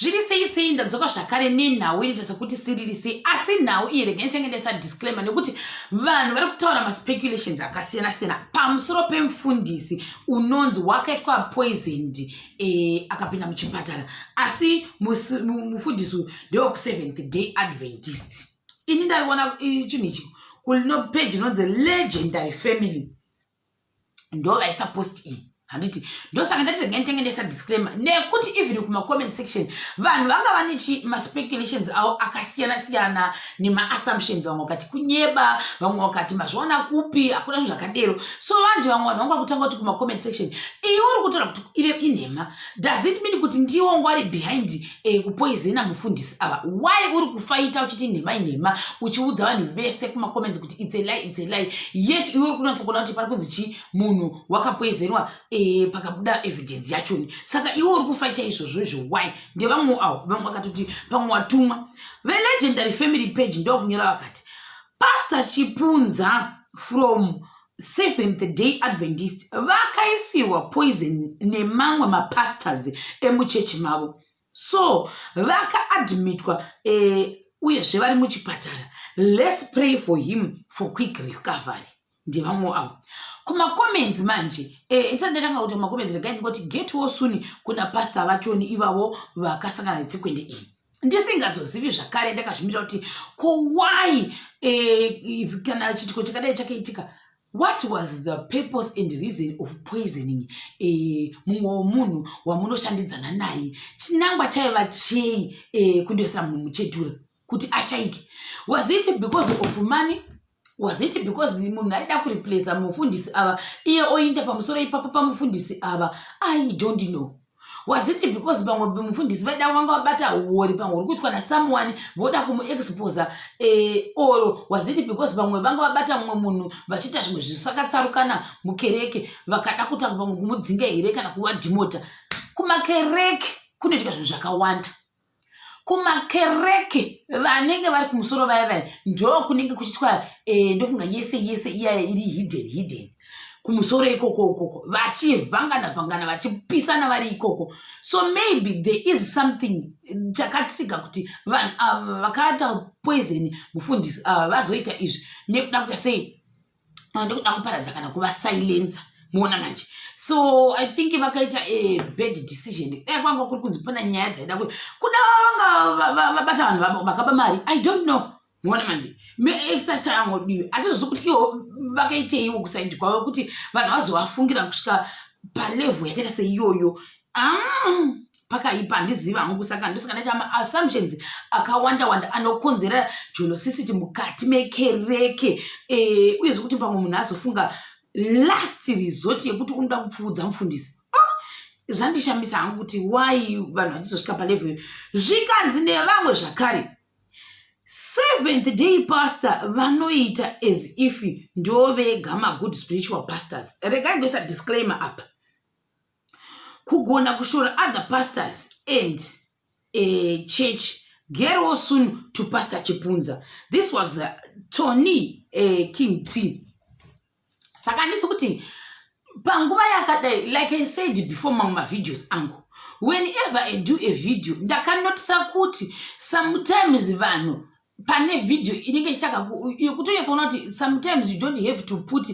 Zviri sei sei, ndadzoka zvakare nenhau inoita sekuti siriri sei, asi nhau iyi regai ndichange ndaisa disclaimer nekuti vanhu vari kutaura maspeculations akasiyana siyana pamusoro pemufundisi unonzi wakaitwa poisoned akapinda muchipatara, asi mufundisi uyu ndewekuSeventh Day Adventist. Ini ndariona chinhu ichi kuno page inonzi Legendary Family, ndo vaisa post iyi, handiti? Ndosaka ndati regai nditenge ndaisa disclaimer nekuti even kumacomment section vanhu vanga vane chi maspeculations avo akasiyana siyana nemaassumptions. Vamwe vakati kunyeba, vamwe vakati mazviona kupi, hakuna zvinhu zvakadero. So vanje vamwe vanhu vanga kutanga kuti kumacomment section, iwe uri kutaura kuti ile inhema, does it mean kuti ndiwo ngwari behind kupoisona mufundisi ava? Why uri kufaita uchiti nhema inhema, uchiudza vanhu vese kumacomments kuti it's a lie, it's a lie, yet iwe uri kunatsokuona kuti pari kunzi chi munhu wakapoizenwa pakabuda evidence yachoni? Saka iwe uri kufaita izvozvo izvo why? Ndevamwe avo, vamwe vakatoti pamwe watumwa. VeLegendary Family page ndokunyora vakati, "Pastor Chipunza from Seventh Day Adventist vakaisirwa poison nemamwe mapastors emuchechi mavo, so vakaadmitwa uyezve vari muchipatara. Let's pray for him for quick recovery." Ndevamwe avo. Kumacomments manje, ndisati ndatanga kuti kumacomments, regai ndingoti get well soon kuna pastor vachoni ivavo vakasangana netsekwende iyi. Ndisingazozivi zvakare, ndakazvimira kuti ko why kana chiitiko chakadai chakaitika, what was the purpose and reason of poisoning mumwe womunhu wamunoshandidzana naye? Chinangwa chaiva chei kundoisira munhu muchetura kuti ashayike? Was it because of money? Was it because munhu aida kureplaca mufundisi ava, iye oinda pamusoro ipapo pamufundisi ava? I don't know. Was it because pamwe mufundisi vaida vanga vabata uori, pamwe uri kuitwa nasomeone, voda kumuexposa? Or was it because pamwe vanga vabata mumwe munhu vachiita zvimwe zvisakatsarukana mukereke, vakada kutanga pamwe kumudzinga here kana kuvadhimota? Kumakereke kunoitika zvinhu zvakawanda. Kumakereke vanenge vari kumusoro vaya vaya, ndo kunenge kuchiitwa ndofunga yese yese iyaya iri hidden hidden kumusoro ikoko ukoko, vachivhangana vhangana, vachipisana vari ikoko. So maybe there is something chakatrigger kuti vanhu ava vakaita poison mufundisi ava vazoita izvi nekuda kuita sei? Nekuda kuparadza kana kuvasilensa. Muona manje, so I think vakaita a bad decision. Dai kwanga kuri kunzi pana nyaya dzaida kuda vanga vabata vanhu vakaba mari, I don't know. Muona manje, extra changodiwe hatizozi kuti ivo vakaiteiwo kuside kwavo kuti vanhu vazovafungira kusvika palevel yakaita seiyoyo. Pakaipa, handizivi hangu. Saka ndosaka ndaita maassumptions akawanda wanda anokonzera jealousy mukati mekereke, uyezve kuti pamwe munhu azofunga last resort yekuti unoda kupfuudza mufundisi. Ah, zvandishamisa hangu kuti why vanhu vachizosvika palevel. Zvikanzi nevamwe zvakare, Seventh Day pastor vanoita as if ndo vega magood spiritual pastors. Regai ngoisa disclaimer apa. Kugona kushora other pastors and church. Get well soon to Pastor Chipunza. This was Tony King T. Saka ndisi kuti panguva yakadai, like I said before, mamwe mavideos angu, whenever I do a video, ndakanotisa kuti sometimes vanhu pane vhidhiyo inenge ichitsvaga yekutonyatsoona kuti sometimes you don't have to put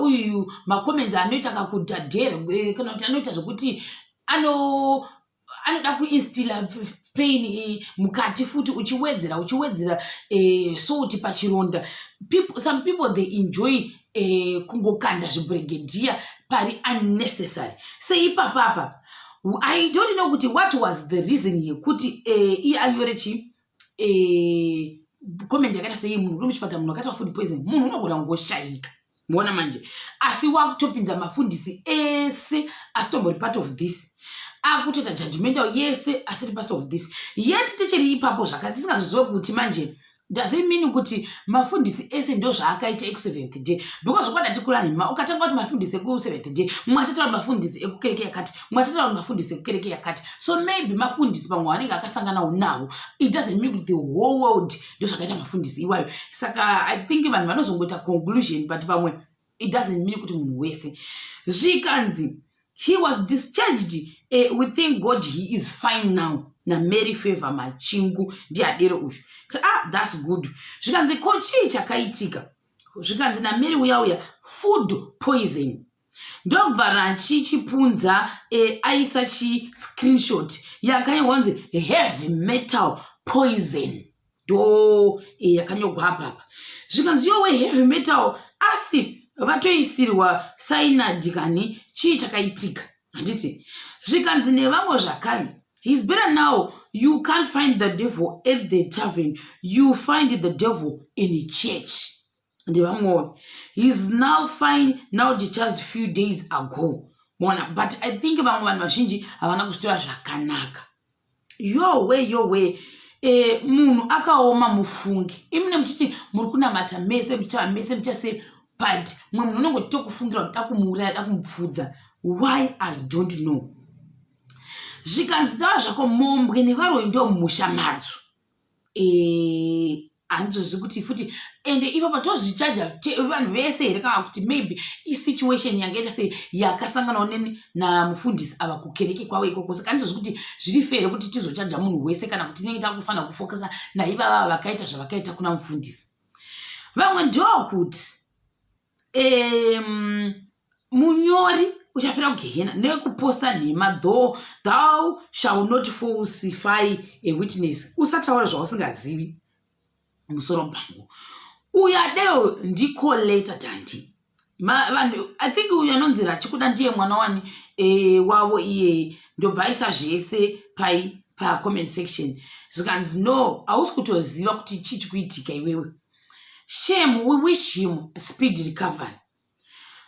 uyu macomments anoita kakudhadhera kana kuti anoita zvokuti anoda kuinstilla pain mukati futi, uchiwedzera uchiwedzera salt pachironda. Some people, they enjoy kungokanda zvibregedhiya pari unnecessary. Seipapapa, I don't know kuti what was the reason yekuti iye anyore chii, comment yakaita sei. Munhu uri muchipatara, munhu akaita food poison, munhu unogona kungoshayika. Muona manje, asi wakutopinza mafundisi ese asitombori part of this, akutoita judgmental yese asiri part of this. Yet tichiri ipapo zvakare, tisingazozive kuti manje does it mean kuti mafundisi ese ndo zvaakaita ekuSeventh Day? Because zvokwadi tikura nhema, ukatanga kuti mafundisi ekuSeventh Day, mumwe achataura mafundisi ekukereke yakati, mumwe achataura mafundisi ekukereke yakati. So maybe mafundisi pamwe vanenge akasanganawo navo, it doesn't mean kuti the whole world ndo zvakaita mafundisi iwayo. Saka I think vanhu vanozongoita conclusion, but pamwe it doesn't mean kuti munhu wese. Zvikanzi He was discharged, we thank God he is fine now. NaMary Favor Machingu ndiadero uyu. Ah, that's good. Zvikanzi, ko chii chakaitika? Zvikanzi naMary uya uya, food poison. Ndobva rachichipunza aisa chi screenshot yakanyorwa kunzi heavy metal poison, ndo yakanyorwa apapa. Zvikanzi, yowe, heavy metal, asi vatoisirwa cyanide kani? Chii chakaitika? Handiti zvikanzi nevamwe zvakare, he's better now. You can't find the devil at the tavern, you find the devil in church. Ndevamwewo. He's now fine now, discharged few days ago. Mona, but I think vamwe vanhu vazhinji havana kuzvitora zvakanaka. Yowe, yowe, munhu akaoma, mufungi. Imune muchiti muri kunamata mese, muchava mese, muchasei, but mumwe munhu unenge uchitokufungira kuti da kumuuraya, da kumupfudza. Why? I don't know. Zvikanzi, taura zvako, mombwe nevaroi ndo mumusha madzo. Handizozivi kuti futi ende ipapa tozvichaja vanhu vese here, kana kuti maybe isituation yangaita sei yakasanganawo neni namufundisi ava kukereke kwavo ikoko. Saka handizozivi kuti zviri fair kuti tizochaja munhu wese, kana kuti tinenge takufanira kufocusa naivava vakaita zvavakaita kuna mufundisi. Vamwe ndokuti munyori uchafira kugehena nekuposta nhema. Though thou shall not falsify a witness, usataura zvausingazivi. Musoro pangu uyu adero ndicoleta tandi vanhu. I think uyu anonzi Rachikuda ndiye mwana wani wavo iye. Ndobva aisa zvese pai pacomment section. Zvikanzi, no, hausi kutoziva kuti chii chikuitika iwewe. Shame, we wish him speed recovery.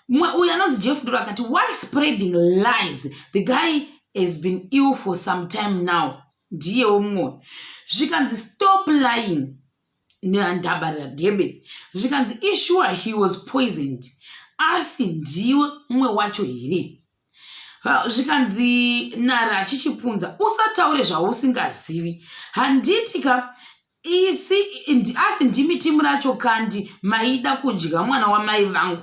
Mumwe uyu anonzi Jeff Duro akati, why spreading lies? The guy has been ill for some time now. Ndiyewo mumwe. Zvikanzi, stop lying. Ndabarira dhebe. Zvikanzi, isure he was poisoned? Asi ndiwe mumwe wacho here? Zvikanzi nara achichipunza, usataure zvausingazivi. Handiti ka isi asi ndimi timu racho kandi maida kudya mwana wamai vangu.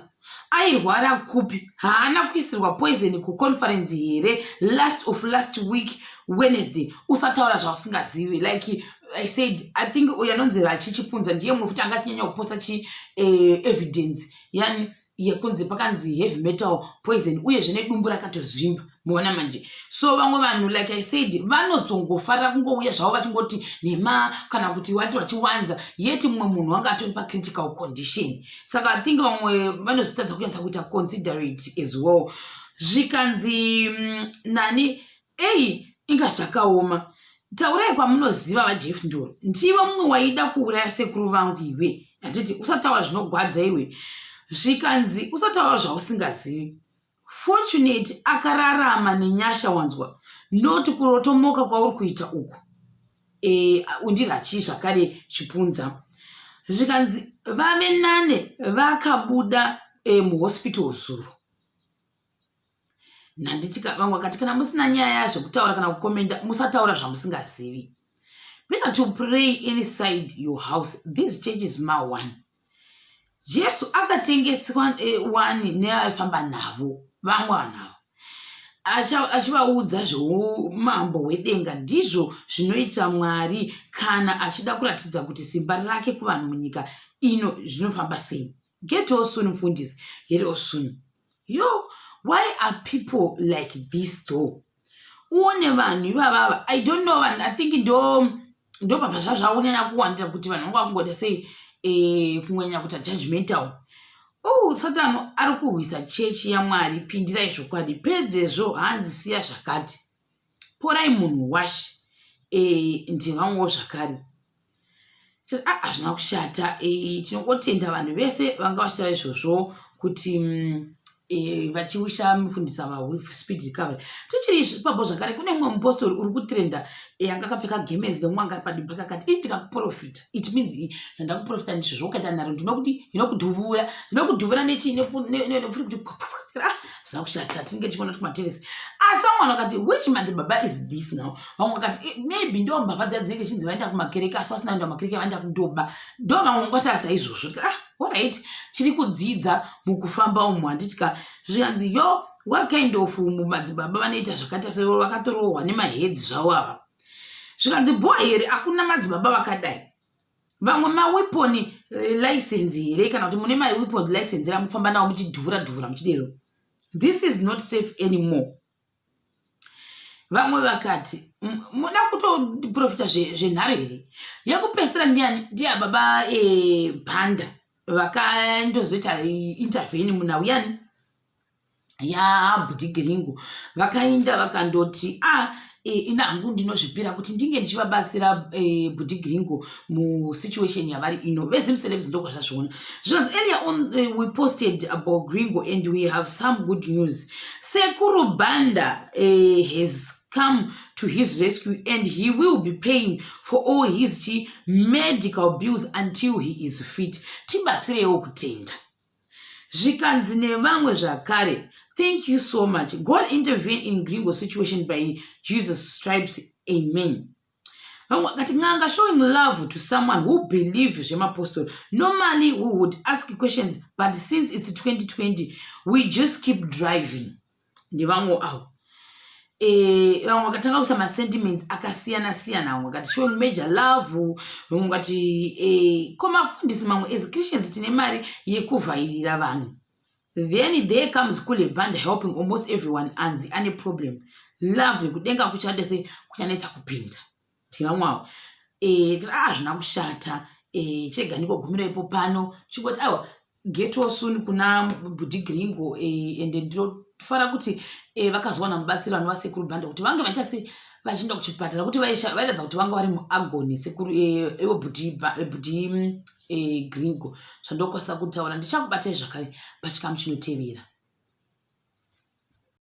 Airwara kupi? Haana kuisirwa poison kuconference here last of last week Wednesday? Usataura zvausingazivi. Like I said, I think uyu anonzi Rachichipunza ndiye mumwe futi angatinyanya kuposta chi evidence yani yekunzi pakanzi heavy metal poison, uyezve nedumbu rakatozvimba. Muona manje. So vamwe vanhu, like I said, vanozongofarira kungouya zvavo vachingoti nhema, kana kuti vati vachiwanza, yeti mumwe munhu wanga atori pacritical condition. Saka I think vamwe vanozotadza kunyatsa kuita considerate as well. Zvikanzi nani, ei, inga zvakaoma. Taurai kwamunoziva vaJeff Ndoro, ndivo mumwe waida kuuraya sekuru vangu iwe. Handiti usataura zvinogwadza iwe. Zvikanzi, usataura zvausingazivi. Fortunate akararama nenyasha, wanzwa? Noti kurotomoka kwauri kuita uku. Undirachi zvakare Chipunza. Zvikanzi, vave nane, vakabuda muhospital zuro. Nhanditi vamwe vakati, kana musina nyaya zvekutaura kana kukomenda, musataura zvamusingazivi. Better to pray inside your house. These churches ma one. Jesu akatengeswa wani neaifamba navo. Vamwe vanhu ava achivaudza zveumambo hwedenga. Ndizvo zvinoita Mwari kana achida kuratidza kuti simba rake kuvanhu munyika ino zvinofamba sei. Get well soon, mufundisi, get well soon. Yo, why are people like this though? Uone vanhu ivavava, I don't know vanhu. I think ndo ndobva zvazvakunyanya kuwandira kuti vanhu vanga vakungoda sei kungonyanya kuita judgmental. Oh, Satani ari kurwisa chechi yaMwari. Pindirai zvokwadi. Pedzezvo hanzi siya zvakati, porai munhu washe. Ndevamwewo zvakare. Hazvina kushata. Tinongotenda vanhu vese vanga vachitaura izvozvo kuti vachiwisha mufundisi ava speed recovery. Tichiri ipapo zvakare, kune mumwe mupostori uri kutrenda anga akapfeka gemenzi, nemumwe anga ari padivi pake. Akati, ii, ndikakuprofita, it means zvandakuprofita ndizvo zvokaita nharo. Ndinokuti ndinokudhuvura, ndinokudhuvura nechii, nepfuti kuti ah, zvina kushata. Tinenge tichiona tumateresi. Asi vamwe vanhu vakati, which madzibaba is this now? Vamwe vakati, maybe ndo mbavha dziya dzinenge chinzi vaenda kumakereke, asi vasina kuenda kumakereke, vaenda kundoba. Ndo vamwe vangotaura saizvozvo. Ah, alright, tiri kudzidza mukufamba umu, handiti ka? Zvikanzi, yo. What kind of madzibaba vanoita zvakaita se vakatorohwa nemahedzi zvavo ava? Zvikanzi bhoa here, hakuna madzibaba vakadai. Vamwe maweapon license here, kana kuti mune maweapon license ramufamba nawo muchidhuvura dhuvura muchidero? This is not safe anymore. Vamwe vakati muda kutoprofita zvenharo here? Yekupedzisira ndiani? Ndiya baba Bhanda vakandozoita intervene munhau yani yaBhudhi Gringo. Vakainda vakandoti, a ah, ina hangu ndinozvipira kuti ndinge ndichivabatsira Bhudhi Gringo musituation yavari ino. VeZimcelebs ndokwazvazviona. Zvinonzi earlier on we posted about Gringo and we have some good news. Sekuru Banda has come to his rescue and he will be paying for all his chi medical bills until he is fit. Tibatsireiwo kutenda. Zvikanzi nevamwe zvakare, thank you so much. God intervene in Gringo situation by Jesus stripes, amen. Vamwe vakati n'anga showing love to someone who believe zvemapostori. Normally we would ask questions, but since it's 2020, we just keep driving. Ndevamwe avo. Vamwe vakatanga kuisa masentiments akasiyana siyana. Vamwe vakati showing major love, vamwe vakati ko mafundisi mamwe, as Christians tine mari yekuvhairira vanhu. Then there comes Kule Band helping almost everyone anzi ane problem. Love kudenga kuchade se kuchanetsa kupinda. Ndevamwe avo. Hazvina kushata. Chega ndikogumira ipo pano, chingoti aiwa, get well soon kuna Bhudhi Gringo. Ende ndinofara kuti vakazowana mubatsiro vanova Sekuru Bhanda kuti vange vachase vachienda kuchipatara, kuti vairatidza kuti vanga vari muagony sekuru ivo Bhudhi Gringo. Zvandokwanisa kutaura, ndichakubatai zvakare pachikamu chinotevera.